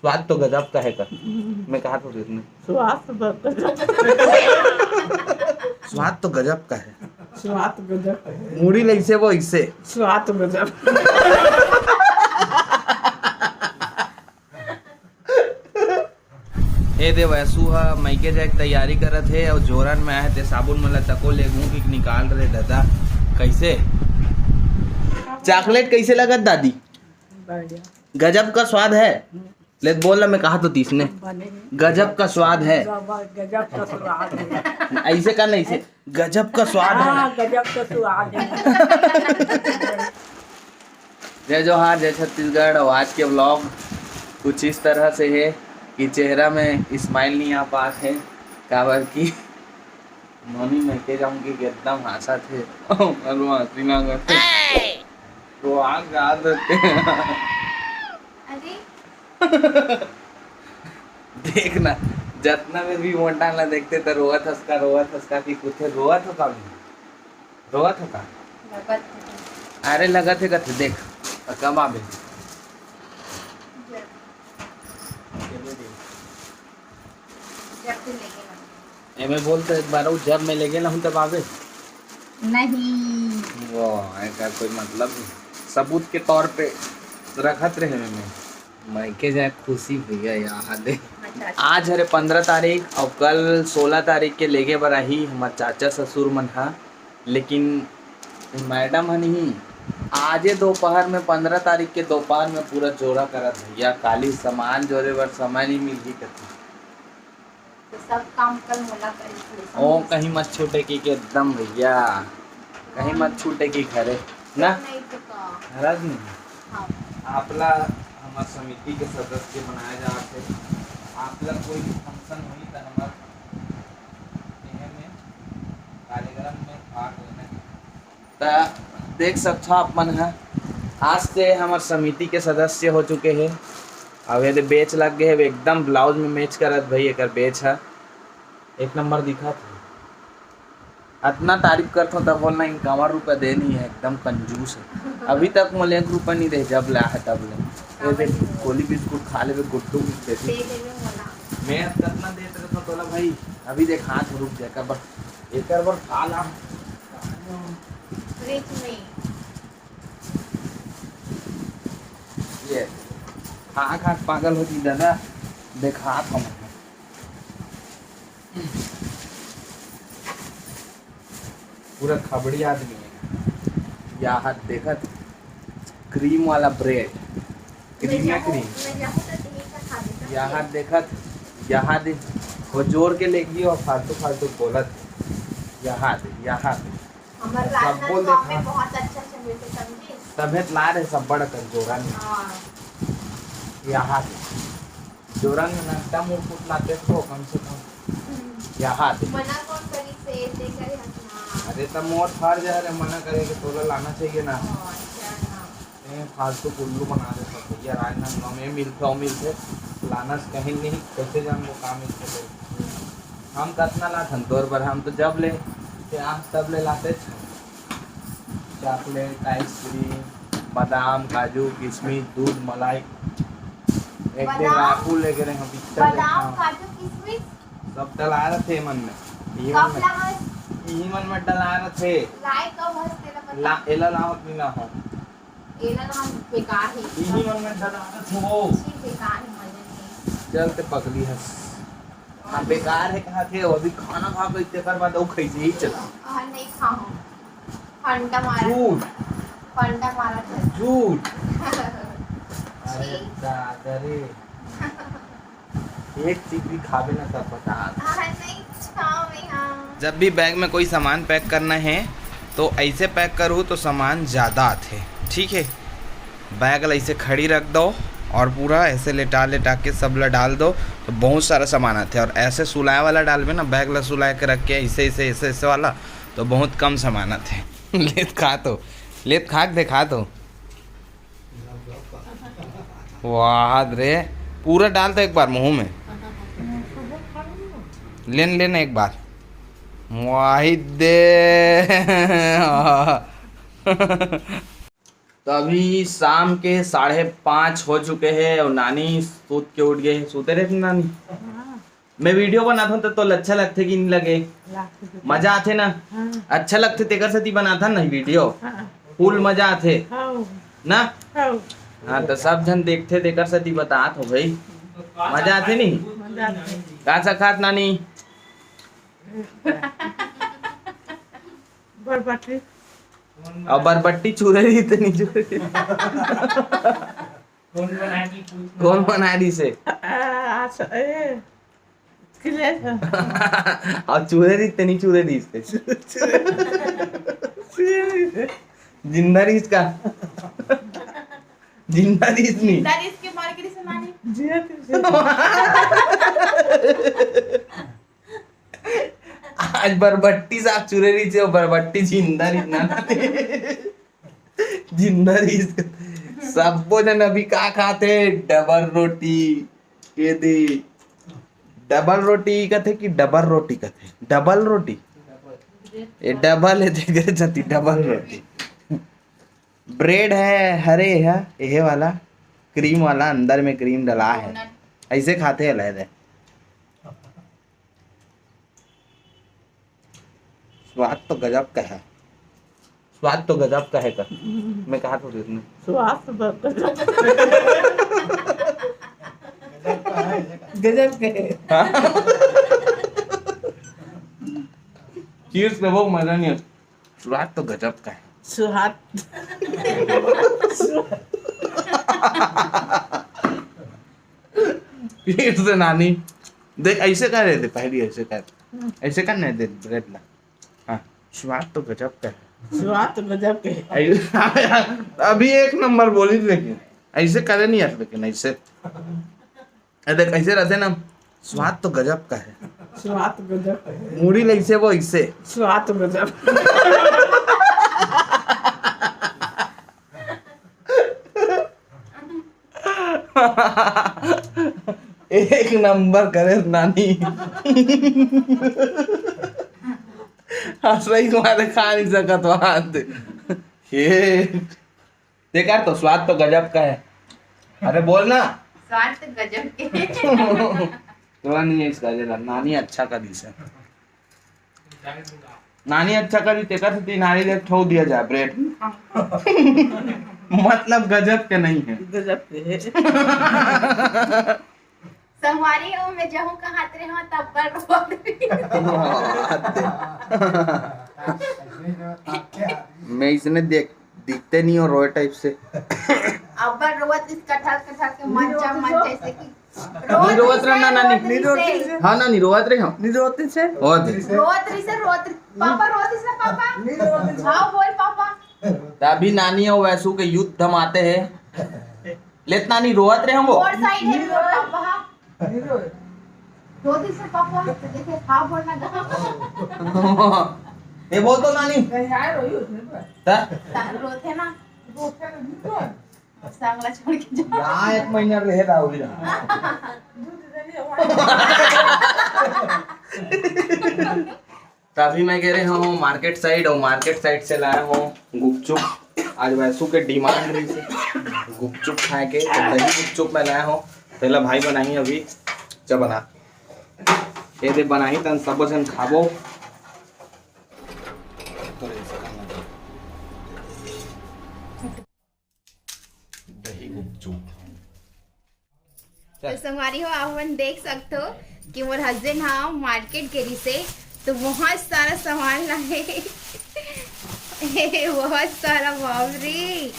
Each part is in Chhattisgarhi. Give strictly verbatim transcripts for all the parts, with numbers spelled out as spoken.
स्वाद तो गजब का है का। मैं कहा तो देख। स्वाद तो गजब। स्वाद तो गजब का है। स्वाद गजब। मुड़ी ले इसे वो इसे। स्वाद गजब। ए दे वैसू ह मइके जाए के तैयारी करत हे अउ जोरन में आहे ते साबुन मन ला तको लेगू कि निकाल रे दादा। कैसे चॉकलेट कैसे लगत दादी? बढ़िया। गजब का स्वाद है। ले बोल ना, मैं कहा तो तीसने बने। गजब का स्वाद है। गजब गजब का स्वाद है। ऐसे का नहीं से गजब का स्वाद है। हाँ, गजब का स्वाद है। जय जोहार, जय छत्तीसगढ़। और आज के व्लॉग कुछ इस तरह से है कि चेहरा में स्माइल नहीं आ पात है, काबर कि नोनी मइके जाऊंगी कि एकदम हांसत हे। अरे हंसी ना कर। तो आग याद रखते हैं। अरे देख ना, जतना बेर भी मोटा ला देखते तो रोवत हंसका, रोवत हंसका कि कुछ रोवत हो का भी? रोवत हो का? लगत है। अरे लगत है कथे देख, कब आबे? जब जब भी लेके ना। एमे बोलते एक बार, जब मैं लेके लाऊं तब आबे। नहीं। वाह, एकर कोई मतलब नहीं। सबूत के तौर पे रखत रहे में। मइके जाए खुशी भैया याद है। अच्छा। आज हरे पंद्रह तारीख और कल सोलह तारीख के लेगे बर आही हमर चाचा ससुर मन हा, लेकिन मैडम ह नहीं। आजे दोपहर में, पंद्रह तारीख के दोपहर में पूरा जोड़ा करत भैया, काली सामान जोरे बर समय नहीं मिलही कथे। तो सब काम कल मोला करी। ओ कहीं मत छूटे की के एकदम भैया, कहीं मत छूटे की घरे ना। नहीं तो का। घरज नहीं। हाँ। आपला हमर समिति के सदस्य बनाए जात हे। आपला कोई भी फंक्शन होही त हमर एहे में कार्यक्रम में भाग लेना हे। त देख सकथो आप मन ह, आज से हमर समिति के सदस्य हो चुके हे। अब ये बैच लग गए हे, एकदम ब्लाउज में मैच करत भाई एकर बैच ह। एक नंबर दिखत हे। अतना तारीफ करथो तब बोलना इनकावन रुपया दे नहीं है, एकदम कंजूस है। अभी तक मोला एक रुपया नहीं दे, जब ले आहे तब ले। ये देख, गोली बिस्कुट खा लेबे, गुड्डू भी देती। दे देवे मोला। मैं अब कतना देत रहथो तोला भाई, अभी देख हाथ रुक जाए, कर बर, एकर बर खा ला। फ्रिज में। ये खा खा के पागल होती दादा, देखात हम। पूरा खबड़ी आदमी है। या हाथ देखत, क्रीम वाला ब्रेड, क्रीम या क्रीम। या हाथ देखत, या हाथ दे, वो जोर के लेख दियो, फालतू फालतू बोलत। या हाथ, या हाथ। हमारे सब राजनांदगांव बोल में देता। बहुत अच्छा अच्छा मिलते, समझे? तभे त ला रहे सब बड़ा कर जोरा में। हाँ। या हाथ। जोरा में नड्डा मुकुट लाते तो कम से कम। या हाथ। मना कौन करी से दे करे हंसना। अरे तब मोर फर्ज है रे मना करे के, तोला लाना चाहिए ना। हाँ, अच्छा ना। ए, फालतू कुल्लू बना दे सब भैया। राजनांदगांव में मिलते हो मिलते, लाना से कहीं नहीं, कैसे जान वो काम मिलते तो। हम कतना लाथन तोर बर, हम तो जब ले के आम तब ले लाते। चॉकलेट, आइसक्रीम, बादाम, काजू, किशमिश, दूध, मलाई। एक दिन बादाम? राखू लेके रहे हम पिक्चर बादाम, देखा। काजू, किशमिश। सब डला रहे थे मन में। ये कब मन में, लाहस? यही मन में डला रहे थे। लाए कब हस तेरा पता? ला, एला लावत नहीं ना हो। एला ना हम बेकार है। यही मन में डला रहे थे वो। छी, बेकार है, मजा नहीं। चल ते पगली हस। हाँ, बेकार है कहा थे, अभी खाना खा के तेकर बाद वो खाई से ही चला। हाँ, नहीं खाऊं। फंटा मारा। झूठ। फंटा मारा था। झूठ। अरे दादा रे। एक चीज भी खाबे ना तब बता। हाँ, नहीं खाऊंगी, हाँ। जब भी बैग में कोई सामान पैक करना है तो ऐसे पैक करूँ तो सामान ज़्यादा आते, ठीक है। बैग ला ऐसे खड़ी रख दो और पूरा ऐसे लेटा लेटा के सब ला डाल दो, तो बहुत सारा सामान आते। और ऐसे सुलाए वाला डालबे ना, बैग ला सुलाए के रख के ऐसे ऐसे ऐसे ऐसे वाला, तो बहुत कम सामान आते। लेत खा तो, लेत खा के देखा तो। वाह रे, पूरा डाल तो एक बार मुंह में। लेन लेन एक बार। वाहिद दे। तो अभी शाम के साढ़े पाँच हो चुके हैं और नानी सूत के उठ गए। सूते रहे थे नानी? हाँ। मैं वीडियो बनाता हूँ तो, तो अच्छा लगथे कि नहीं लगे? लागथे। मजा आथे ना? हाँ। अच्छा लगथे तेकर सेती बनाथन ना वीडियो। हाँ। फुल मजा आथे। हाँ। ना? हाँ। हाँ, तो सब झन देखथे तेकर सेती बतात हो भाई। मजा आथे नहीं? मजा आथे। का सा खात नानी? बरबट्टी। अब बरबट्टी चूरे रही तो नहीं चूरे? कौन बनाए रही से? आ, अच्छा, ए, किले से। अब चूरे रही तो नहीं चूरे रही से? जिंदा रही इसका। जिंदा रही इसने। जिंदा रही इसके मार के रही से मानी। जिया तुझे। आज बरबट्टी साग चुरे रहिसे, वो बरबट्टी जिंदा रहिस ना। जिंदा रहिस। सब्बो जन अभी का खाथे? डबल रोटी। ये दे, डबल रोटी कथे कि डबल रोटी कथे? डबल रोटी। ये डबल है, तेरे जती डबल रोटी। ब्रेड है, हरे है, ये वाला क्रीम वाला, अंदर में क्रीम डला है। ऐसे खाथे अलग है। स्वाद तो गजब का है। स्वाद तो गजब का है कर। मैं कहा था तेरे ने। स्वाद तो गजब। गजब का है। हाँ? चीज पे वो मजा नहीं है। स्वाद तो गजब का है। स्वाद। फिर से नानी, देख, ऐसे कर रहे थे पहले, ऐसे कर, ऐसे कर नहीं दे ब्रेड ला। हाँ, स्वाद तो गजब का है। स्वाद तो गजब का है। ऐ-, अभी एक नंबर बोली, लेकिन ऐसे करे नहीं यार, लेकिन ऐसे, ए, देख, ऐसे रहते ना, स्वाद तो गजब का है। स्वाद तो गजब का है। मुड़ी ले इसे, वो इसे। स्वाद तो गजब। एक नंबर करे नानी। हंसई के मारे खा नहीं सकत बात। ये देखा तो, स्वाद तो गजब का है। अरे बोल ना। स्वाद तो गजब के। तोला नहीं है इसका, जेला नानी अच्छा का दिस है। नानी अच्छा करी, तेकर से तीन नानी ले ठो दिया जाए ब्रेड। मतलब गजब के नहीं है। गजब के है। संगवारी हो, मैं जहूं कहात रहे हो, तब पर रोत रही। मैं इसने देख, दिखते नहीं हो रोए टाइप से। अब्बल रोवत इस कटहल, कटहल के मंचा, मंचा ऐसे की। नहीं रोवत रहे ना, नानी। नहीं रोवत रहे। हाँ, नानी, रोवत रहे हो। नहीं रोवत रहे। रोवत रहे। रोवत रही से, रोवत रही। पापा रोवत रही से, पापा। नहीं रोवत रहे। हाँ, बोल पापा। तभी नानी और वैसू के युद्ध थमाते हैं। लेत नानी, रोवत रहे हम वो। और साइड है, रोवत पापा, हाँ। नहीं रोवत। रोवत रही से पापा, देखे, हाँ बोलना गा। ये बोल तो नानी। नहीं, यार, रोई उसने पर। ता? ता-, रोते ना। रोते ना, नहीं रोवत। सांगला छोड़ के जाओ। यहाँ एक महीना रहे राहुल यहाँ। तभी मैं कह रहे हूँ मार्केट साइड, और मार्केट साइड से लाया हूँ गुपचुप। आज वैसू के डिमांड रही से गुपचुप खाए के, तो दही गुपचुप मैं लाया हूँ। पहला भाई बनाही अभी, जब बना ये दे बनाही तन सब जन खाबो। दही गुपचुप। तो संगवारी हो, आप मन देख सकते हो कि मोर हस्बैंड हा मार्केट गे रिसे, तो बहुत सारा सामान लाए। बहुत सारा, बाप रे।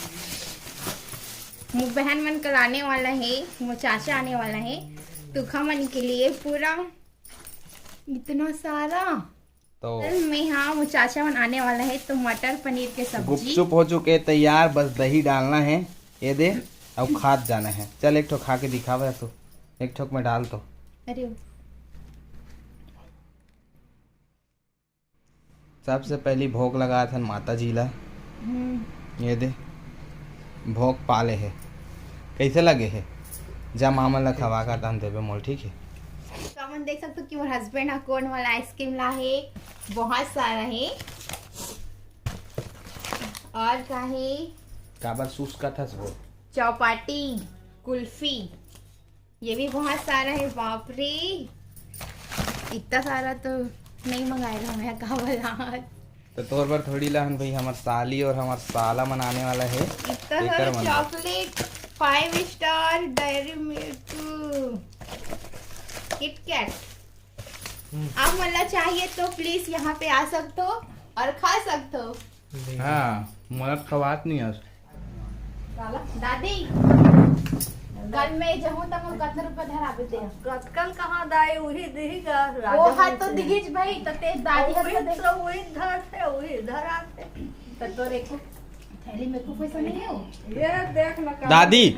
मोर बहन मन कल आने वाला है, मोर चाचा आने वाला है, तो उखा मन के लिए पूरा इतना सारा। तो कल में, हाँ, मोर चाचा मन आने वाला है, तो मटर पनीर के सब्जी। गुपचुप हो चुके तैयार, बस दही डालना है। ये दे, अब खात जाना है। चल, एक ठो खा के दिखावे तू, एक ठोक में डाल तो। अरे, सबसे पहली भोग लगात हन माता जी ला। हम्म। ये दे, भोग पाले है। कैसे लगे है? जा मामा ला खवा कर तहन देबे मोल, ठीक है? तो हमन देख सकते हो कि मोर हस्बैंड हा कोन वाला आइसक्रीम ला है, बहुत सारा है। और का है? काबर सुस्काथस वो? चौपाटी, कुल्फी, ये भी बहुत सारा है। बाप रे, इतना सारा तो नहीं मंगाए रहा मैं, का बोला। तो तोर बर थोड़ी लाहन भाई, हमर साली और हमर साला मन आने वाला है। इतना एकर सारा मन बर। Chocolate, five star dairy milk, KitKat. आप मन ला चाहिए तो प्लीज यहाँ पे आ सकते हो और खा सकते हो। हाँ, मोला खवात नहीं है। दादी, कल मैं जहूँ त मोर कतना रुपया धराबे ते? कतकन कहाँ दाई, उही दिही गा, वो राजा हा मन तो से। दिहिच भाई, तो ते दादी हा उही तो दे। तो उही धर थे, उही धरा थे। तो तोर एको थैली में एको पैसा नहीं हो? ये देख ना, दादी,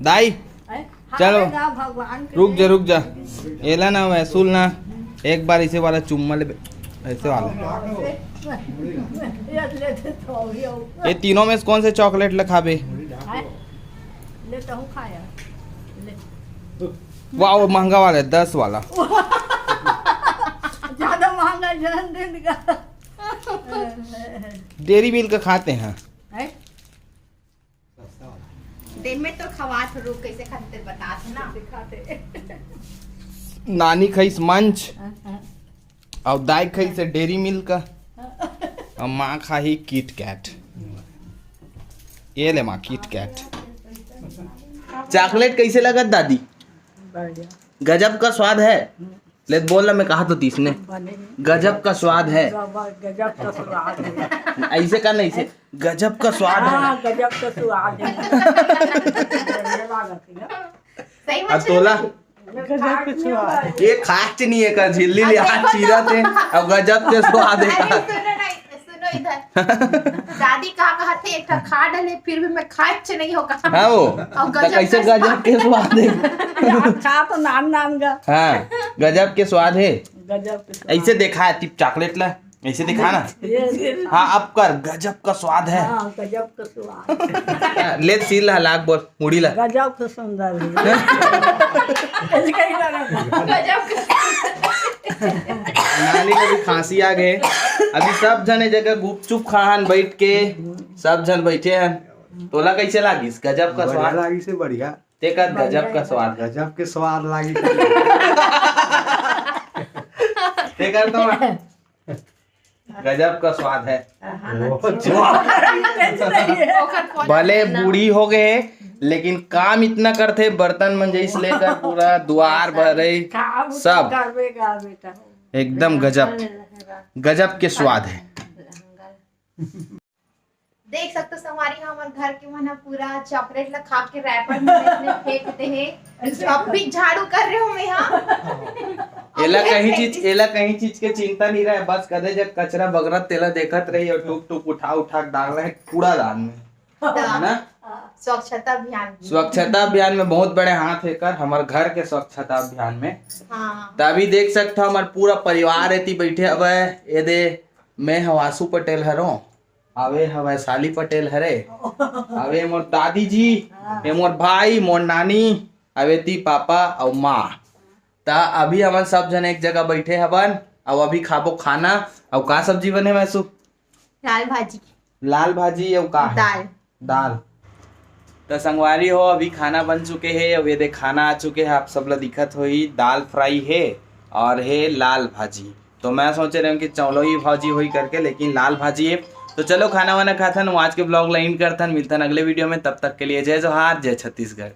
दाई, हैं? चलो, हाँ, भगवान के रुक जा, रुक जा। एला ना, वैसूल ना, एक बार इसे वाला चुम्मा ले, ऐसे वाला। ये ले दे तो अभी आओ। ये तीनों में से कौन से चॉकलेट ला खाबे? हैं? ले तो हूँ खाया। ले। वाह, वो महंगा वाला है, दस वाला। ज्यादा महंगा जन्मदिन का। डेयरी मिल्क खाते हैं। हैं? दिन में तो खवात रुक, कैसे खाते बतात ना। नानी खाइस मंच, हाँ, हाँ। और दाई खाइस डेयरी मिल्क, और माँ खाही किटकैट। ये ले माँ, किटकैट। चॉकलेट कैसे लगत दादी? बढ़िया। गजब का स्वाद है। ले बोल ना, मैं कहा तो तीसने। बने नहीं। गजब का स्वाद है। गजब, गजब का स्वाद है। ऐसे का नहीं से, गजब का स्वाद है। हाँ, गजब का स्वाद है। बढ़िया लागत है ना। सही में अब तोला। गजब का स्वाद। ये खाच नहीं है का, झिल्ली ले हाथ चीरा थे, अब गजब के स्वाद है अरे का। सुनो ना, सुनो इधर। दादी का कहा थे, एक ठा खा डले, फिर भी मैं खाच नहीं हो कहा। हाँ वो, और तो गजब कैसे का गजब स्वाद। के स्वाद है? खा तो नाम नाम का। हाँ, गजब के स्वाद है। गजब के स्वाद। ऐसे देखा है टिप चॉकलेट ला, ऐसे दिखा ना। ये, ये। हाँ, अब कर, गजब का स्वाद है। हाँ, गजब का स्वाद। हाँ, ले सील ला, लाग बोल, मुड़ी ला। गजब का सुंदर है। ऐसे कहीं ना। गजब का। नानी को भी खांसी आ गए। अभी सब जने जगह गुपचुप खाहन बैठ के, सब जन बैठे हैं। तोला कैसे लागिस? गजब का बढ़िया स्वाद। लागिस है, बढ़िया। तेकर गजब का स्वाद। गजब के स्वाद लागिस। तेकर तो गजब का स्वाद है। ओकर भले बूढ़ी हो गए, लेकिन काम इतना करथे, बर्तन मंजई से लेकर पूरा दुआर भरे, काम तो सब। करबे का बेटा। एकदम गजब, गजब के स्वाद है। देख सकते हो संगवारी, हमर घर के मन ह पूरा चॉकलेट ला खा के रैपर में ऐसने फेंक दे हे। अब भी झाड़ू कर रहे हो मैं यहाँ। एला कहीं चीज, एला कहीं चीज के चिंता नहीं रहे, बस कदे जब कचरा बगरत तेला देखत रही और टुक टुक उठा उठा के डाल रहे कूड़ादान में, है ना? स्वच्छता अभियान भी। स्वच्छता अभियान में बहुत बड़े हाथ है कर, हमारे घर के स्वच्छता अभियान में। हाँ। तभी देख सकते हो, हमारे पूरा परिवार एती बैठे हवे। ये दे, मैं हवासु पटेल हरो, अवे ह वैशाली पटेल हरे, अवे मोर दादी जी, हाँ। ये मोर भाई, मोर नानी, अवे ती पापा अउ माँ। त अभी हमन सब झन एक जगह बैठे हवन, अउ अभी खाबो खाना। अउ का सब्जी बने वैसु? लाल भाजी। लाल भाजी अउ का है? दाल। दाल। त संगवारी हो, अभी खाना बन चुके हे, अउ ये दे खाना आ चुके हे, आप सब ला दिखत होही, दाल फ्राई हे और हे लाल भाजी। तो मैं सोचे रहे हूँ कि चौलोई भाजी होई करके, लेकिन लाल भाजी हे। तो चलो खाना वाना खाथन, आज के ब्लॉग ला एंड करथन, मिलथन अगले वीडियो में, तब तक के लिए जय जोहार, जय छत्तीसगढ़।